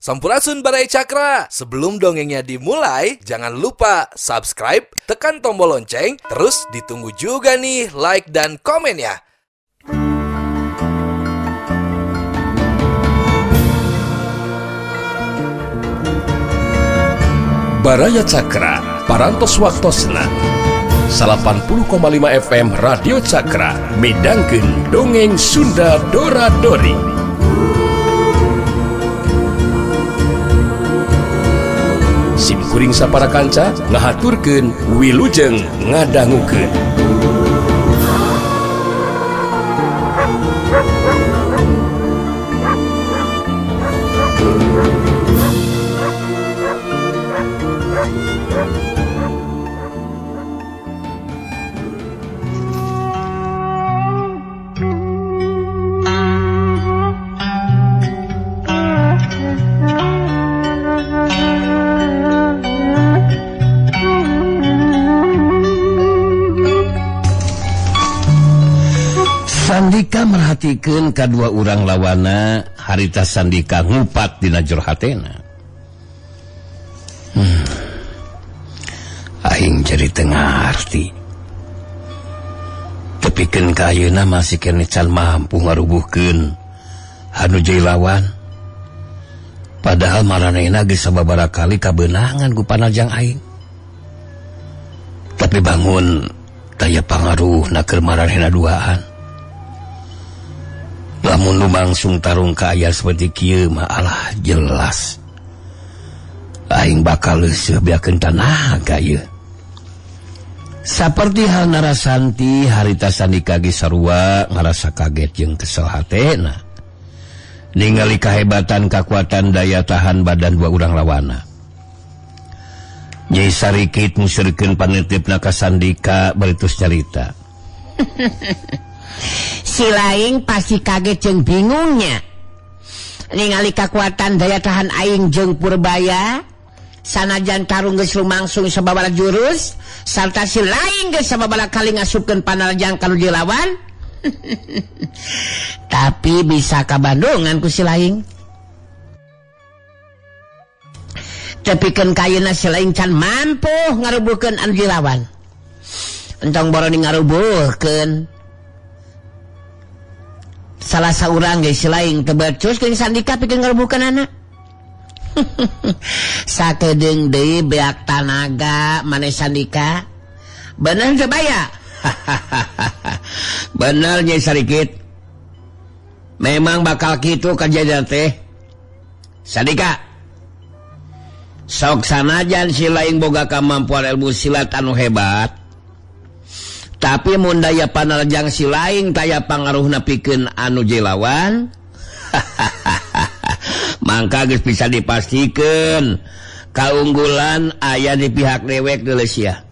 Sampurasun Baraya Cakra. Sebelum dongengnya dimulai, jangan lupa subscribe, tekan tombol lonceng, terus ditunggu juga nih like dan komen ya. Baraya Cakra, Parantos Waktosna 80,5 FM Radio Cakra, midangkeun dongeng Sunda Dora Dori. Sim kuring sapara kanca ngahaturkeun wilujeng ngadangukeun. Sandika merhatikeun kadua urang lawana harita Sandika ngupat dina jero hatena. Aing jadi teu ngarti. Tepikeun ka ayeuna masih keneh can mampu ngarubuhkeun anu jadi lawan. Padahal maranehna geus sababaraha kali kabeunangan ku panajang aing. Tapi bangun taya pangaruhna keur maranehna duaan. Lamun lumangsung tarung ka aya seperti kieu mah alah jelas aing bakal leuseih beakeun tanaga ieu. Saperti hal narasanti harita Sandika ge sarua ngarasa kaget jeung kesel hatena ningali kahebatan kakuatan daya tahan badan dua urang lawana. Nyai Sarikit museurekeun panitipna ka Sandika bari tos nyarita. Si laing pasti kaget jeung bingungnya ningali kekuatan daya tahan aing jeung Purbaya sanajan tarung geus lumangsung sababaraha jurus sarta si laing geus sababaraha kali ngasupkeun panarjang ka nu dilawan. Tapi bisa kabandungan ku si laing. Tepikeun ka ayeuna si laing can mampu ngarubuhkeun anu dilawan. Entong boroni ngarubuhkeun salah saurang ge si laing teu becus jeung Sandika pikeun ngarubuhkeun anak. Sakedeung deui beak tanaga maneh Sandika. Bener teu baya? Bener Nyai Sarikit. Memang bakal kitu kajadian teh. Sandika. Sok sanajan si laing boga kamampuan ilmu silat anu hebat, tapi mun daya panarjang si laing taya pangaruhna pikeun anu jelawan. Mangka geus bisa dipastikeun kaunggulan aya di pihak dewek deuleu sia.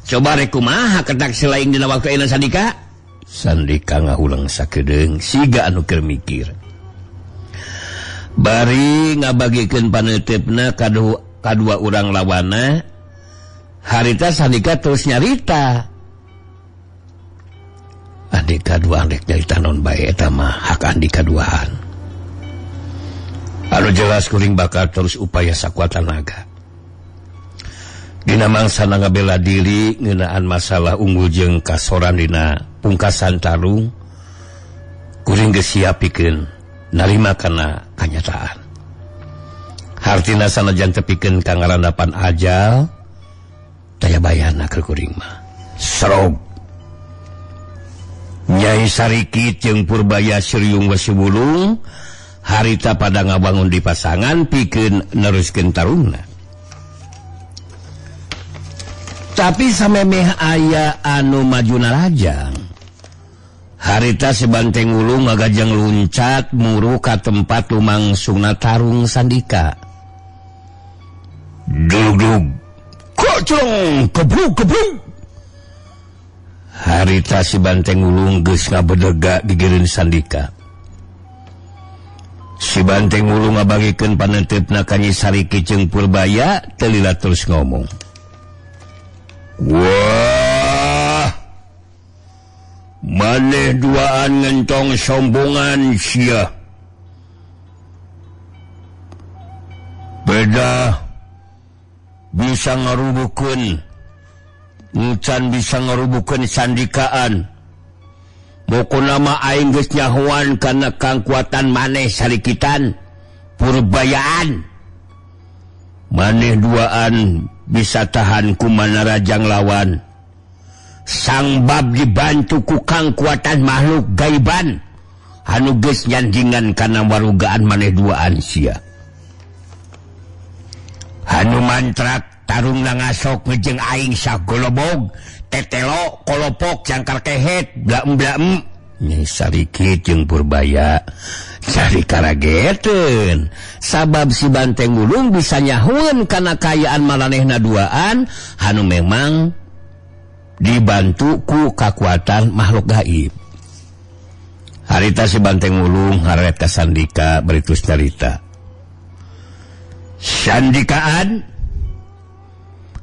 Coba rek kumaha ketak si laing dina waktu ayeuna Sandika? Sandika ngahuleng sakedeung siga anu keur mikir. Bari ngabagikeun paneuteup-na kadua urang lawana, harita Sandika terus nyarita. Andika dua rek nyarita non bae eta mah hak andika duaan. Anu jelas kuring bakal terus upaya sakuat tanaga. Dina mangsana ngabela diri ngeunaan masalah unggul jeung kasoran dina pungkasan tarung, kuring geus siap pikeun narima kana kanyataan. Hartina sanajan tepikeun ka ngarandapan ajal, daya bayana keur kuring mah. Serog. Nyai Sarikit jeung Purbaya Siriung Wesibulung harita pada ngabangun di pasangan pikeun neruskeun tarungna. Tapi samemeh aya anu maju narajang, harita si Banteng Wulung ngagajeng luncat muru ka tempat lumangsungna tarung Sandika. Dug-dug, koclong, kebruk-kebruk. Harita si Banteng Wulung geus ngabedega gigireun Sandika. Si Banteng Wulung ngabagikeun paneuteup-na ka Nyi Sariki jeung Purbaya teu lila terus ngomong. Wah, maneh duaan ngentong sombongan sia. Beda bisa ngarubukeun encan bisa ngarubukeun sandikaan. Pokona mah aing geus nyahoan kana kangkuatan maneh sarikitan purbayaan. Maneh duaan bisa tahan ku manarajang lawan. Sangbab dibantu ku kangkuatan makhluk gaiban anu geus nyandingan kana warugaan maneh duaan sia. Anu mantrak tarung ngasok ngejeng aing sagolobog tetelo kolopok jangkar kehet blak-blak. Nyai Sarikit jeung Purbaya cari karageteun sabab si Banteng Wulung bisa nyahueun kana kaayaan maranehna duaan anu memang dibantu ku kakuatan makhluk gaib. Harita si Banteng Wulung haret ka Sandika baritus carita. Sandikaan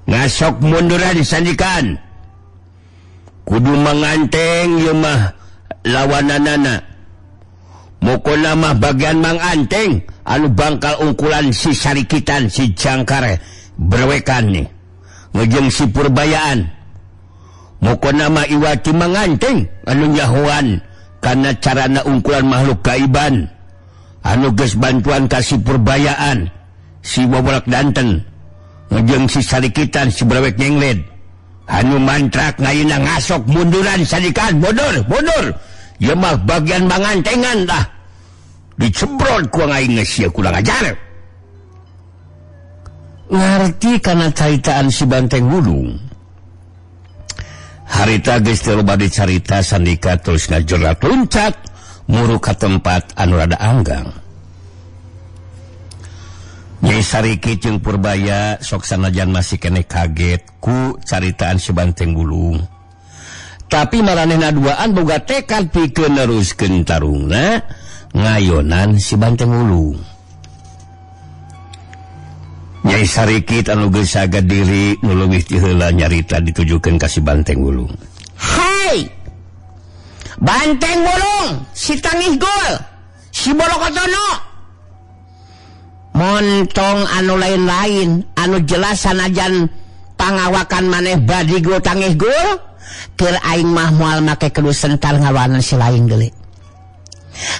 ngasok munduran sandikaan kudu manganteng ieu mah lawananana. Mokona mah bagian manganteng anu bangkal ungkulan si Sarikitan si Jangkar brewekan nih ngejeng si Purbayaan. Mokona mah iwati manganteng anu nyahoan kana carana ungkulan makhluk gaiban anu geus bantuan ka si Purbayaan si Wabolak Danten ngejeng si Sarikitan si Brewek Nyengled anu mantrak ngayuna ngasok munduran sadikan mundur mundur ieu mah bagian mangantengan dah dicebrot ku aing geus sia kurang ajar. Ngarti kana caritaan si Banteng Wulung. Harita geus teu loba dicarita Sandika terus ngajorat luncat muru ka tempat anu rada anggang. Nyai Sarikit jeung Purbaya sok sanajan masih keneh kaget ku caritaan si Banteng Wulung. Tapi maranehna duaan boga tekad pikeun neruskeun tarungna ngayonan si Banteng Wulung. Nyai Sarikit anu geus saged diri nu leuwih ti heula nyarita ditujukeun ka si Banteng Wulung. Hai! Banteng Wulung, si Tangih Gol, si Bolokotono. Montong anu lain-lain anu jelas sanajan pangawakan maneh badigul tangih gul keur aing mah moal make kudu sentar ngalawanan si lain deui.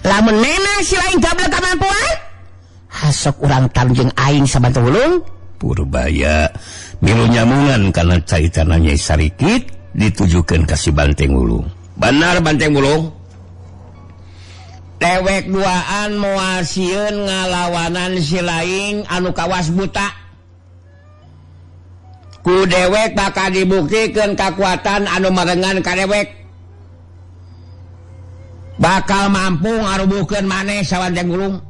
Lamun memang si lain gablek kamampuan hasok urang tarung jeung aing Sabanteng Wulung. Purbaya milu nyamungan kana caritana Nyai Sarikit ditujukeun ka si Banteng Wulung. Benar Banteng Wulung. Dewek duaan moal sieun ngalawanan si lain anu kawas buta. Ku dewek bakal dibuktikeun kakuatan anu marengan ka dewek. Bakal mampu ngarubuhkeun maneh Sabanteng Wulung.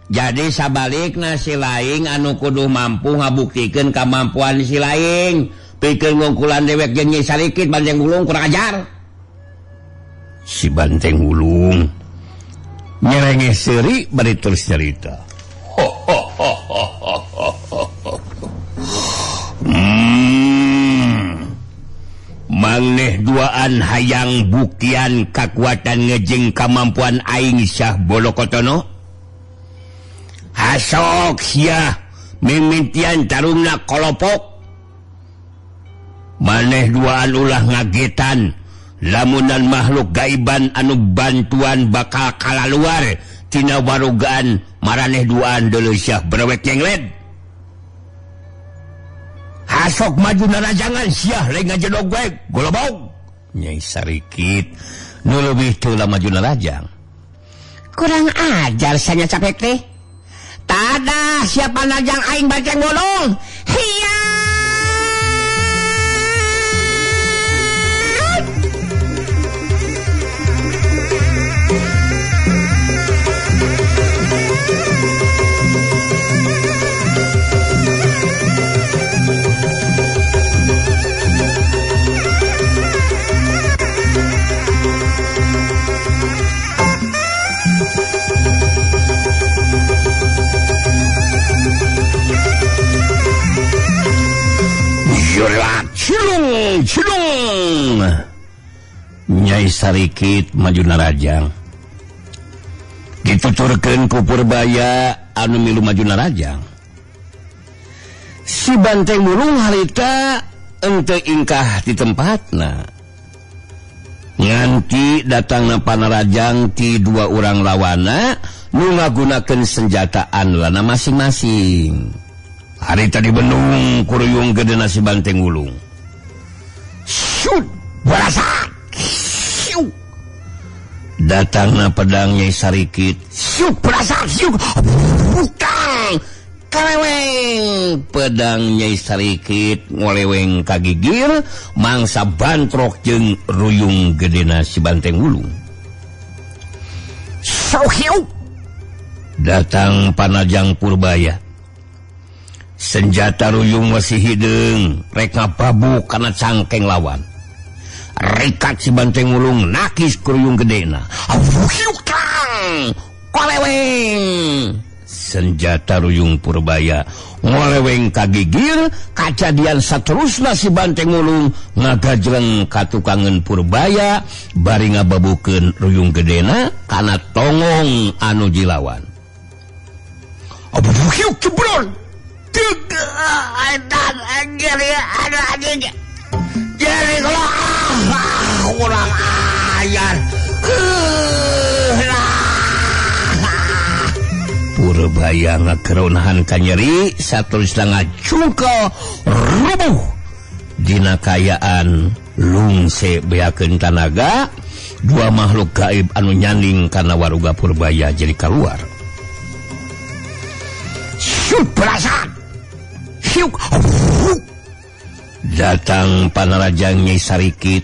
Jadi sabalikna si lain anu kudu mampu ngabuktikeun kamampuan si lain pikeun ngungkulan dewek jeung Nyai Sarikit Banteng Wulung kurang ajar. Si Banteng Wulung nyerengeh seuri bari terus nyarita. Maneh duaan hayang buktian kakuatan ngejeng kamampuan aing Syah Bolokotono. Hasok sia mimitian tarungna kolopok. Maneh duaan ulah ngagetan lamunan makhluk gaiban anu bantuan bakal kalaluar tina warugaan maraneh duaan deuleu Syah Brewek Nyengled. Hasok maju narajangan sia lain ngajedog we golobog. Nyai Sarikit nu leuwih teu maju narajang. Kurang ajar sanya capek teh. Tada siapa najang aing Banteng Wulung. Hiya. Cilung, cilung. Nyai Sarikit maju narajang. Dituturkeun ku Purbaya anu milu maju narajang. Si Banteng Wulung harita ente ingkah di tempatna. Nganti datangna panarajang ti dua urang lawana nu ngagunakeun senjata andalanna masing-masing. Harita di bendung kuruyung gedena si Banteng Wulung. Shoot barasak. Siuk. Datangna pedang Nyai Sarikit. Siuk barasak siuk. Bukang. Kaleweng pedang Nyai Sarikit ngoleweng kagigir mangsa bantrok jeung ruyung gedena si Banteng Wulung. Sauhiu. Datang Panajang Purbaya. Senjata ruyung masih hideung rek ngababuk kana cangkeng lawan. Rikat si Banteng Wulung nakis ku ruyung gedena. Auhiu kang. Koleweng. Senjata ruyung Purbaya ngoleweng kagigir kajadian saterusna si Banteng Wulung ngagajleng katukangeun Purbaya bari ngababukeun ruyung gedena kana tongong anu jilawan. Abuhiu jebrol. Jadi kurang ajar. Purbaya ngakeronahan kanyeri saterusna ngacungkel rubuh dina kayaan lungse beakeun tanaga dua makhluk gaib anu nyanding kana waruga Purbaya jadi kaluar. Syut berasak. Syuk. Datang panarajang Nyai Sarikit.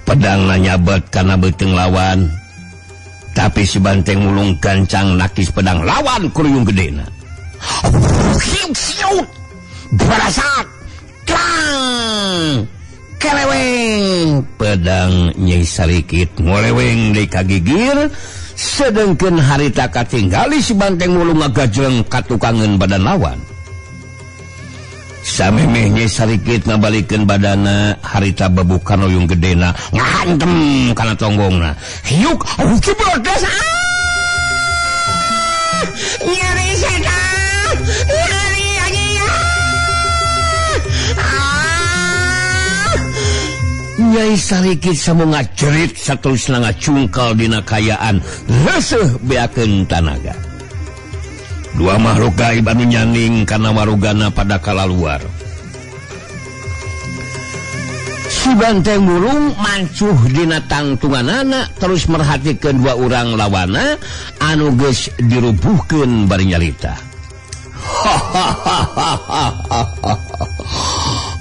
Pedangna nyabet kana beuteung lawan. Tapi si Banteng Wulung gancang nakis pedang lawan kuruyung gedena. Siuk siuk. Barasak. Klang. Keleweng. Pedang Nyai Sarikit ngoleweng deui kagigir. Sedengkeun harita katinggali si Banteng Wulung ngagajleng katukangeun badan lawan. Samemeh Nyai Sarikit ngabalikeun badana harita babukan ruyung gedena ngahantem kana tonggongna. Hiuk jebrot desa. Nyeri setan. Nyeri anjing. Nyai Sarikit samu ngajerit saterusna ngacungkal dina kayaan leuseuh beakeun tanaga. Dua makhluk gaib anu nyaning kana warugana pada kalaluar. Si Banteng Wulung mancuh dina tangtunganana terus merhatikeun dua urang lawana anu geus dirubuhkeun bari nyalita.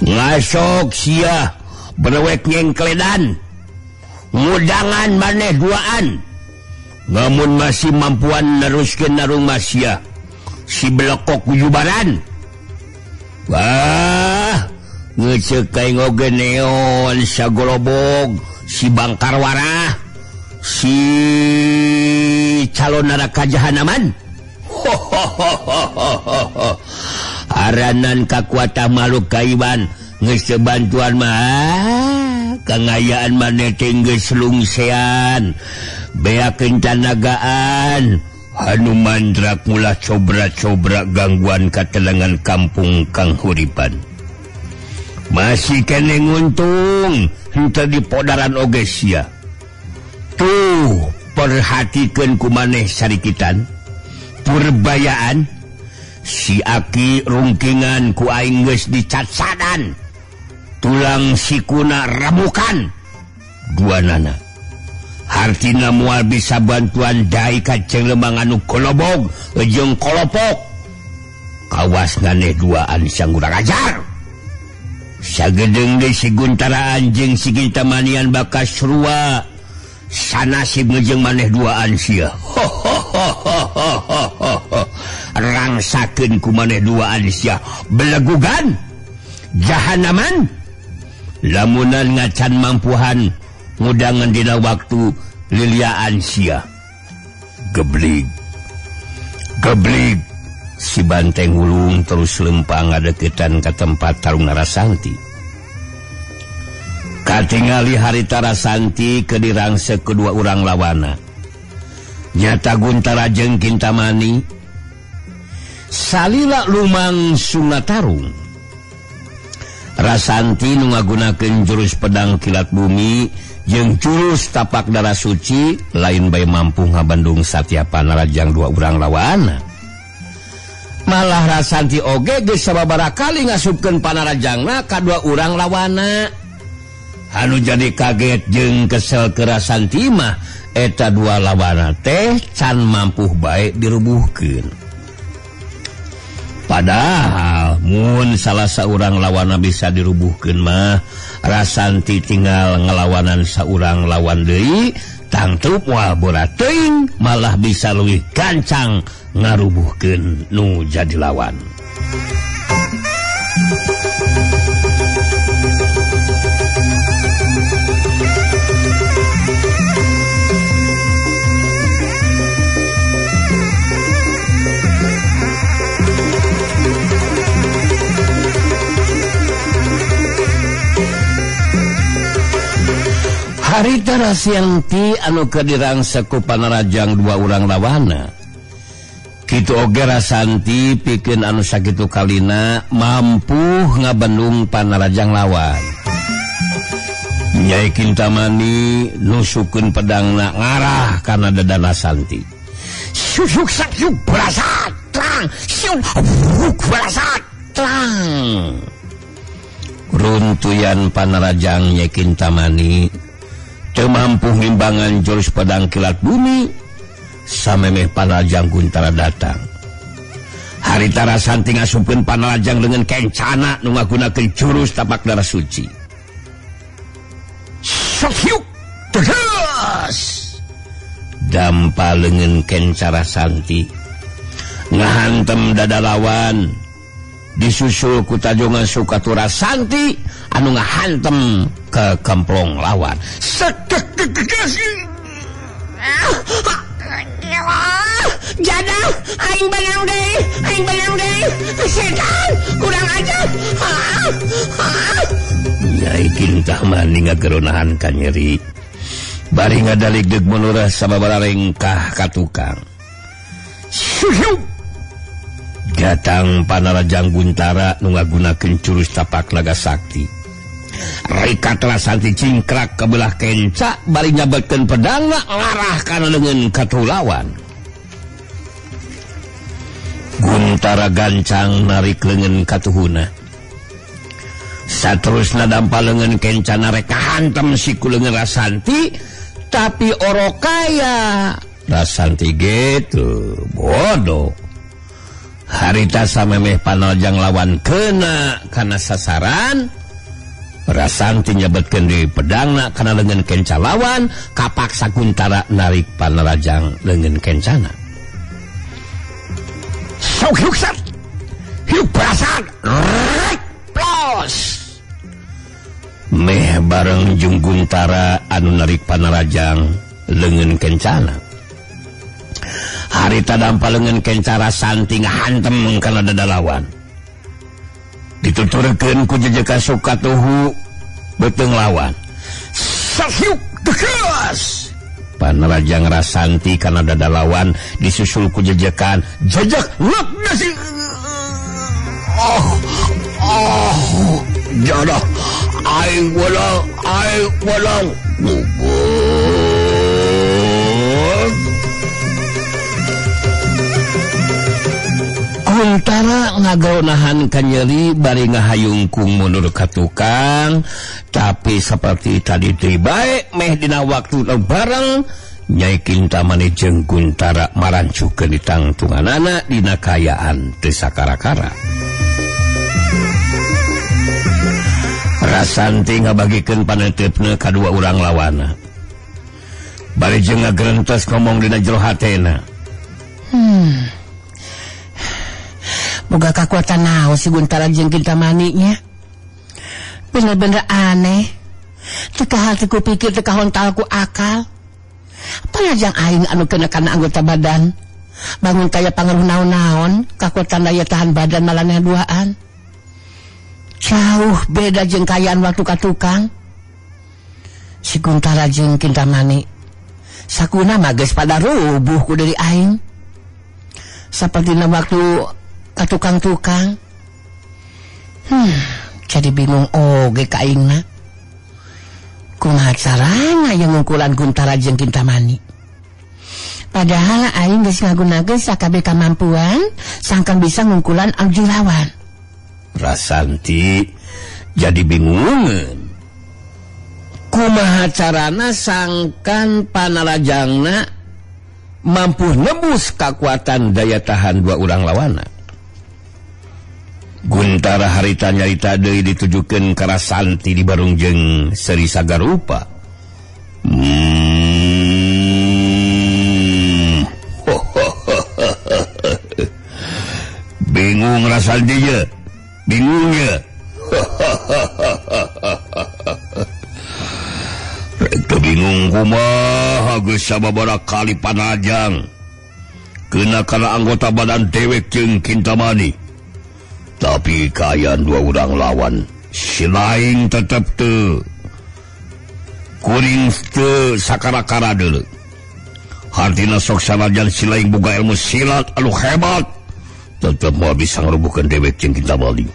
Ngasok sia berewek nyengkledan ngudangan maneh duaan. Namun masih mampuan neruskeun narung masya si belekok ujubaran. Wah, ngeceuk kaing oge neon sagolobog si Bangkarwara si calon neraka jahanaman. Aranan kakuatan makhluk gaiban geus teu bantuan mah kangayaan maneh teh geus lungsean beakeun tanagaan. Hanuman drak mula cobra-cobra gangguan katelangan kampung Kang Huripan. Masih kene nguntung henteu di podaran oge sia. Tuh perhatikeun ku maneh Sarikitan Purbayaan si aki rungkingan ku aing geus dicacadan tulang sikuna remukan duanana. Hartina moal bisa bantuan dai ka Lemang anu kolobog jeung kolopok. Kawas nganeh duaan sang urang ajar. Sagedeung deui si Guntara anjing si Kintamanian bakas rua. Sanasib ngejeng maneh duaan sia. Rangsakeun ku maneh duaan sia. Belegugan jahanaman. Lamunan ngacan mampuhan ngudangan dina waktu liliaan sia. Geblig geblig si Banteng Wulung terus lempang ngadeukeutan ka tempat tarung Narasanti. Katingali harita Rasanti ke dirangse kedua urang lawana. Nyata Guntara jeung Kintamani salila lumangsungna tarung. Rasanti nu ngagunakeun jurus pedang kilat bumi jeung jurus tapak darah suci lain bae mampu ngabandung satya panarajang dua urang lawanna. Malah Rasanti oge geus sababaraha kali ngasupkeun panarajangna ka dua urang lawanna. Anu jadi kaget jeung kesel ke Rasanti mah eta dua lawanna teh can mampu bae dirubuhkeun. Padahal mun salah saurang lawanna bisa dirubuhkeun mah Rasanti tinggal ngelawanan saurang lawan deui tangtu moal bola teuing malah bisa leuwih gancang ngarubuhkeun nu jadi lawan. Harita Rasanti anu keur dirangsa ku panarajang dua urang lawana. Kitu oge Rasanti pikeun anu sakitu kalina mampu ngabendung panarajang lawan. Nyai Kintamani nusukeun pedangna ngarah kana dada Rasanti. Susuk sakyuk berasa tlang, syuk berasa tlang. Runtuyan panarajang Nyai Kintamani teu mampu ngimbangan jurus pedang kilat bumi samemeh panarajang Guntara datang. Harita Rasanti ngasupkeun panarajang dengan kencana nu ngagunakeun jurus tapak darah suci. Sokyuk tegas. Dampa leungeun kenca Rasanti ngahantem dada lawan disusul ku tajongan Sukatu Rasanti anu ngahantem ke kemplong lawan. Jadah, aing benang deui, aing benang deui. Setan, kurang ajar. Nyai Kintamani ngageronahan ka nyeri. Bari ngadaligdeg munurah sababaraha rengkah ka tukang. Datang panarajang Guntara nu ngagunakeun jurus tapak naga sakti. Rikat Rasanti cingkrak ke belah kenca bari nyabetkeun pedangna ngarah kana leungeun katuh lawan. Guntara gancang narik leungeun katuhuna. Saterusna dampa leungeun kencana rek kahantem siku leungeun Rasanti, tapi orokaya Rasanti gitu bodoh. Harita samemeh panarajang lawan kena kana sasaran. Rasanti nyebetkeun deui pedangna kana leungeun kenca lawan, kapaksa Guntara narik panarajang leungeun kencana. Sok hiuksat. Hiuk berasan. Rek plos. Meh bareng jeung Guntara anu narik panarajang leungeun kencana. Harita dampa leungeun kenca Rasanti ngahantem kana dada lawan. Dituturkeun ku jejekan Sukatuhu beuteung lawan. Sahyuk tegas. Panarajang Rasanti kana dada lawan disusul ku jejekan jejek lep nasi. Oh, oh, jadah aing welang, aing welang. Guntara ngagaonahan kanyeri bari ngahayungkung mundur ka tukang, tapi seperti tadi teh bae meh dina waktu bareng Nyai Kintamani jeung Guntara marancukeun ditangtunganana dina kaayaan teu sakara-kara. Rasanti ngabagikeun paneuteupeuna ka dua urang lawana. Bari jeung ngagerentes ngomong dina jero hatena. Boga kakuatan naon si Guntara jeung Kintamani nya. Bener-bener aneh. Teu hati ku pikir teu kahontal ku akal. Panajang aing anu kena kana anggota badan. Bangun kaya pangaruh naon-naon, kakuatan daya tahan badan malaneh duaan. Jauh beda jeung kayaan waktu ka tukang. Si Guntara jeung Kintamani Sakuna mah geus pada rubuh ku deui aing. Sapertina waktu ka tukang-tukang. Jadi bingung oge ka aingna. Kumaha carana yang ngungkulan Guntara jeung Kintamani? Padahal aing geus ngagunakeun sakabeh kamampuan sangkan bisa ngungkulan Anjulawan. Rasanti jadi bingungan. Kumaha carana sangkan panarajangna mampu nebus kekuatan daya tahan dua urang lawana. Guntara harita nyarita deui ditujukeun ka Rasanti di barung jeung Seri Sagarupa. Bingung Rasanti ye. Bingung ye. Rek bingung kumaha geus sababaraha kali panajang kena kana anggota badan dewek jeung Kintamani. Tapi kaayaan dua urang lawan si lain tetep teu kuring teu sakara-kara deuleu. Hartina sok sanajan si lain boga ilmu silat anu hebat tetep moal bisa ngarubuhkeun dewek jeung Kintamani.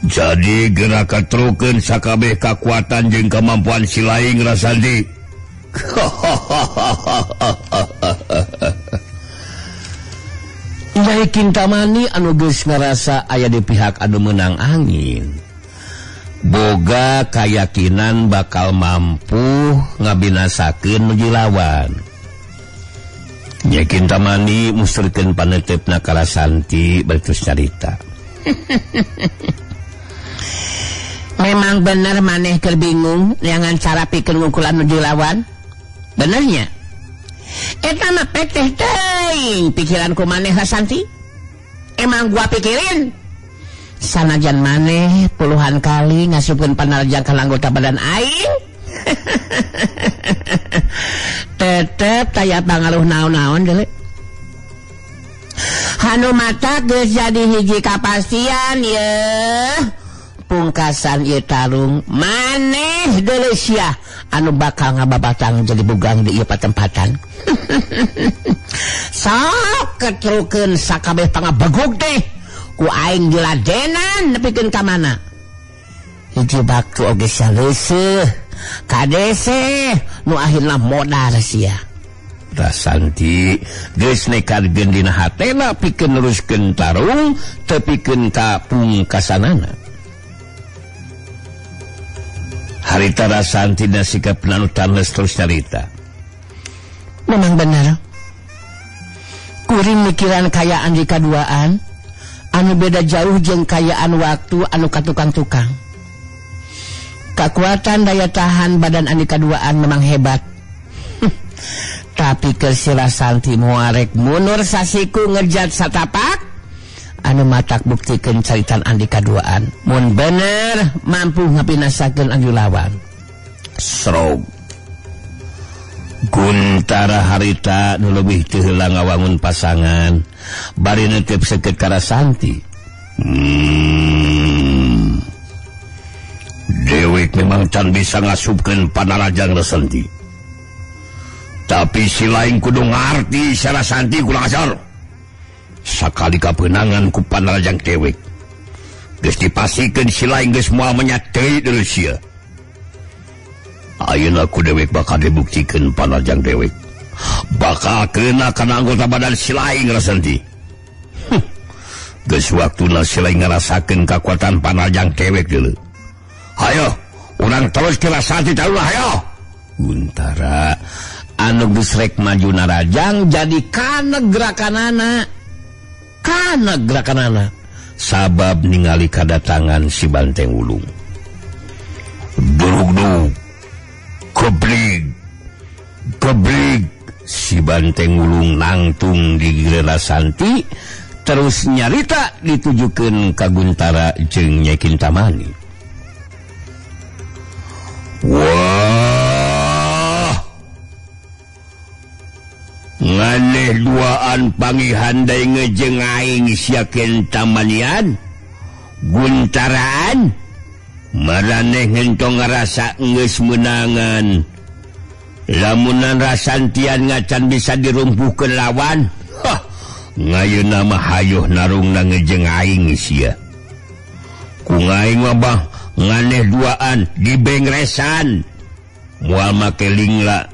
Jadi geura katrukeun sakabeh kakuatan jeung kemampuan si lain Rasanti. Nyai Kintamani anu geus ngarasa aya di pihak anu meunang angin. Boga kayakinan bakal mampu ngabinasakeun nu lawan. Nyai Kintamani musterkeun paneuteup-na ka Rasanti bari terus carita. Memang bener maneh keur bingung neangan cara pikeun ngungkulan nu lawan? Benernya? Eta mah peteh teuing pikiranku maneh Rasanti. Emang gua pikirin. Sanajan maneh puluhan kali ngasupkeun panarjang ka anggota badan aing. Tetep taya pangaruh naon-naon deuleu. Hanu mata geus jadi hiji kapastian yeuh. Pungkasan ieu tarung maneh deuleu sia anu bakal ngababatang jadi bugang di ieu patempatan. Sok ketrukeun sakabeh pangabegug teh ku aing diladenan nepikeun ka mana. Hiji waktu oge sia leuseuh kadese nu akhirna modar sia. Rasanti geus nekadkeun dina hatena pikeun neruskeun tarung teu pikeun ka pungkasanana. Harita Rasanti dan sikap penanutan terus carita. Memang benar. Kuring mikiran kayaan di kaduaan, anu beda jauh jeung kayaan waktu anu katukang-tukang. Kekuatan daya tahan badan anu kaduaan memang hebat. Tapi keur si Rasanti moarek mundur sasiku ngerjat satapak, anu matak buktikeun caritan andi kaduaan. Mun bener mampu ngapinasakeun anu lawan. Srog. Guntara harita nu leuwih teu heula ngawangun pasangan bari neuteup seukeut ka Rasanti. Dewek memang can bisa ngasupkeun panarajang Rasanti. Tapi si lain kudu ngarti si Rasanti kurang ajar. Sakali kapeunangan ku panarajang dewek. Geus dipasikeun si lain geus moal menyatei deui sia. Ayeuna ku dewek bakal dibuktikeun panarajang dewek. Bakal kena kana anggota badan si lain Rasanti. Geus waktuna si lain ngarasakeun kakuatan panarajang dewek deuleu. Hayo, urang terus ke Rasanti taruh hayo. Guntara anu geus rek maju narajang jadi kanegerakanana. Kanegerakanana sabab ningali kadatangan si Banteng Wulung. Durugdug keblig keblig si Banteng Wulung nangtung di gilir Rasanti terus nyarita ditujukeun ka Guntara jeung Nyai Kintamani. Wah, nganeh duaan pangihan deui ngejeng aing sia Kintamanian Guntaraan. Maraneh ngentong ngarasa geus meunangan. Lamunan Rasantian ngacan bisa dirumpuhkeun lawan. Hah, ngayeuna mah hayuh narungna ngejeng aing sia. Ku aing mah bah nganeh duaan dibengresan. Moal make lingla.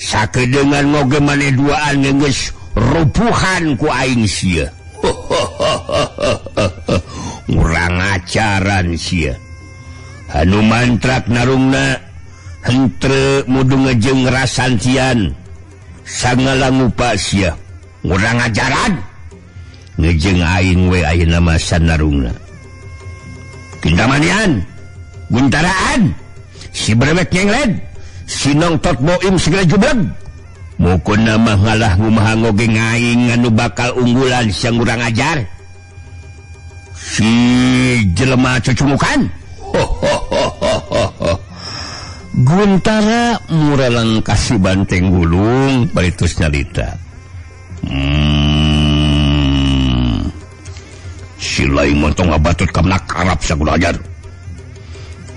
Sakedeungan moge maneh duaan geus rupuhan ku aing sia. Urang acaran sia. Anu mantrak narungna hentre mudu ngejeng Rasantian. Sangala ngupa sia. Urang ajaran ngejeng aing we ayeuna mah sanarungna. Kintamanian, Guntaraan, si Brewek nyengled, si Nongtot Boim segera jubleg. Mukuna mah ngalah ngumaha ngoge ngaing anu bakal unggulan siang urang ajar. Si jelema cucumukan. Guntara mureleng kasih banteng gulung bari terus nyarita. Si lain montong ngabatut kamna karap saguna ajar.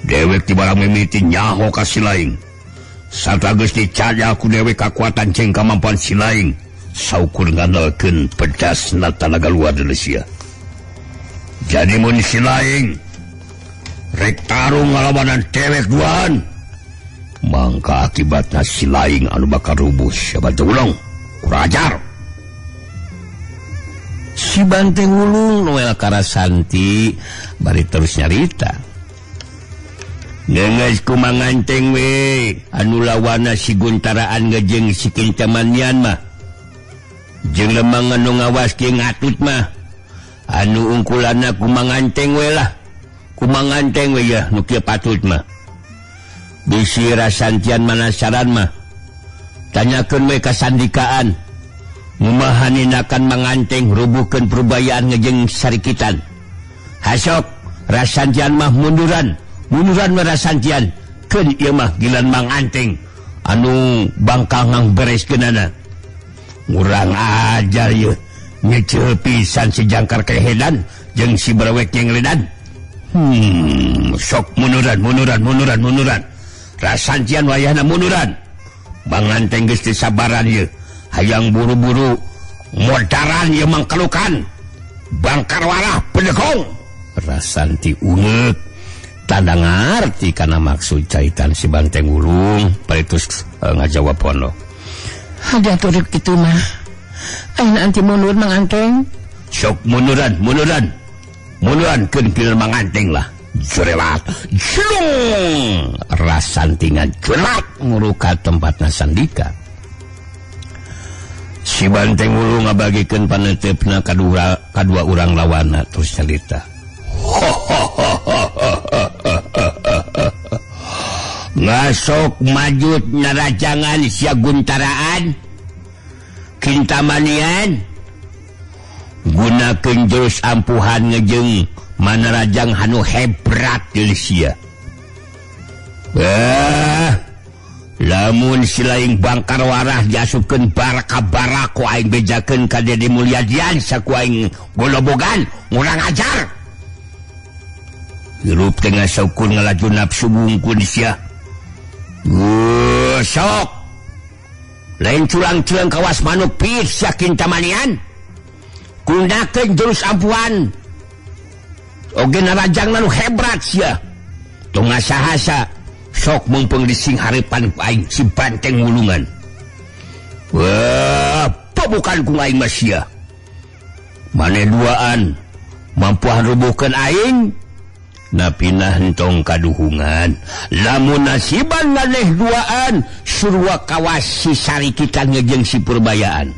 Dewek ti barang mimiti nyaho ka si lain. Sarta geus dicaya ku dewek kakuatan jeung kamampuan si lain. Saukur ngandalkeun pedasna tanaga luar Indonesia. Jadi mun si lain rek tarung ngalawanan dewek duaan, mangka akibatna si lain anu bakal rubuh sia Banteng Wulung. Kurang ajar. Si Banteng Wulung noel Karasanti bari terus nyarita. Geus kumanganteng we anu lawana si Guntaraan ngejeng si Kintamanian mah. Jeung lemang anu ngawas kieu ngatut mah. Anu ungkulanna kumanganteng we lah. Kumanganteng we ya nu kieu patut mah. Bisi Rasantian manasaran mah. Tanyakeun we ka sandikaan. Ngumahaninakan manganteng rubuhkeun perubayaan ngejeng sarikitan. Hasok Rasantian mah munduran. Munduran mah Rasantian. Keun ieu mah gilan manganteng anu bangkang ngangbereskeunana. Urang ajar ieu nyeceu pisan si Jangkar Kehedan jeung si Brewek Nyengledan. Sok munduran munduran munduran munduran. Rasantian wayahna munduran. Manganteng geus teu sabaran ieu. Hayang buru-buru modaran ieu mangkelukan. Bangkar warah pendekong. Rasanti ungeuk tanda ngarti kana maksud caitan si Banteng Wulung bari terus ngajawab pono. Ada turut kitu mah. Ayeuna anti mundur manganteng. Sok munduran munduran. Munduran keun kieu manganteng lah. Jurelat. Jelung. Rasanti ngajulat nguruka tempatna sandika. Si Banteng Wulung ngabagikeun paneuteup-na kadua urang lawanna terus nyarita. Ngasok majut narajangan sia Guntaraan Kintamanian gunakeun jurus ampuhan ngejeng manarajang anu hebrat deui sia. Lamun si lain bangkar warah diasupkeun baraka-bara ku aing bejakeun ka Dedi Mulyadian saku aing golobogan ngurang ajar. Hirup teh ngasaukur ngalaju nafsu bungkun sia. Sok lain curang-curang kawas manuk pir sia Kintamanian. Gunakeun jurus ampuhan oge narajang anu hebrat sia. Tong ngasahasa sok mumpung dising hareupan ku aing si Banteng Wulungan. Wah, bukan ku aing mah sia. Maneh duaan mampuhan rubuhkeun aing napinah entong kaduhungan. Lamun nasiban maneh duaan surwa kawas si sarikitan ngejeng si Purbayaan.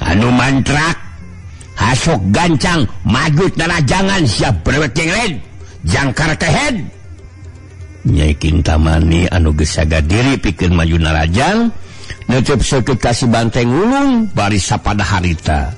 Anu mantrak hasok gancang magut narajangan siap Brewek Nyenglen Jangkar Kehed. Nyai Kintamani anu geus saga diri pikeun maju narajang neuceup seukeut ka si Banteng Wulung bari sapada harita.